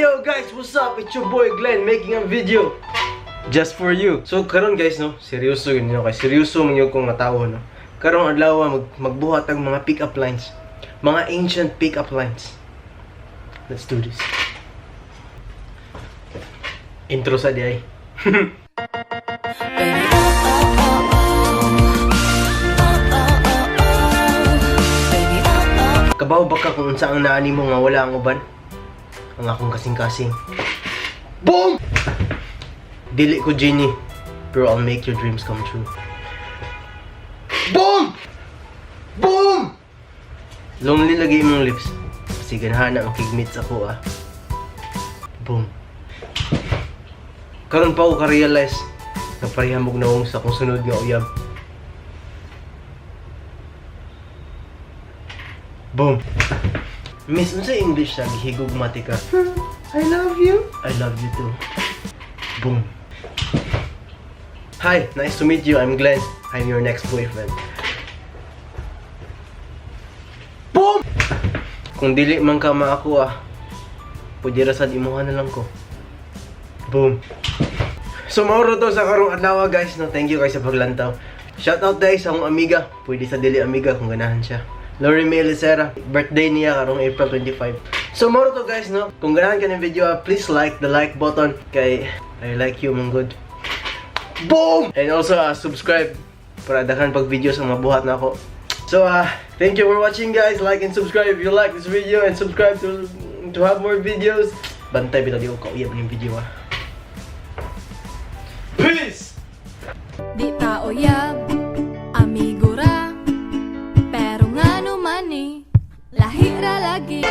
Yo guys, what's up? It's your boy Glenn making a video just for you. So karon guys, no, seryoso yun no, kay seryoso man gyud kong nga tawo, no. Karong adlaw magbuhat ang mga pick-up lines. Mga ancient pick-up lines. Let's do this. Intro sa diay. Baby, oh. Oh. Baby, oh. Kabaw ba ka kung unsa ang naani mo nga wala ang uban? Ang akong kasing-kasing. Boom! Dili ko genie, pero I'll make your dreams come true. Boom! Boom! Lonely lagi imong lips. Kasi ganahan na makig-meet sa ako ah. Boom. Karon pa ko ka-realize na pareha mog nawong sa akong sunod nga uyab. Boom. Miss, unsa English sa gihigugmati ka? I love you. I love you too. Boom. Hi, nice to meet you. I'm Glenn. I'm your next boyfriend. Boom! Kung dili man ka maako ah, pwede ra sad imuha na lang ko. Boom. So mauro to sa karong adlaw guys, no. Thank you guys sa paglantaw. Shout out guys sa akong amiga. Pwede sa dili amiga kung ganahan siya. Lori May Licera, birthday niya karong April 25. So mauro to guys, no. Kung ganahan ka ng video, ah, please like the like button kay I like you man good. Boom! And also subscribe para daghan pag videos ang mabuhat na ako. So thank you for watching guys. Like and subscribe if you like this video and subscribe to have more videos. Bantay bitaw di ko kauyab ning video ah. Peace! Di ta uyab, amigo ra. Pero ngano man ni, lahi ra lagi.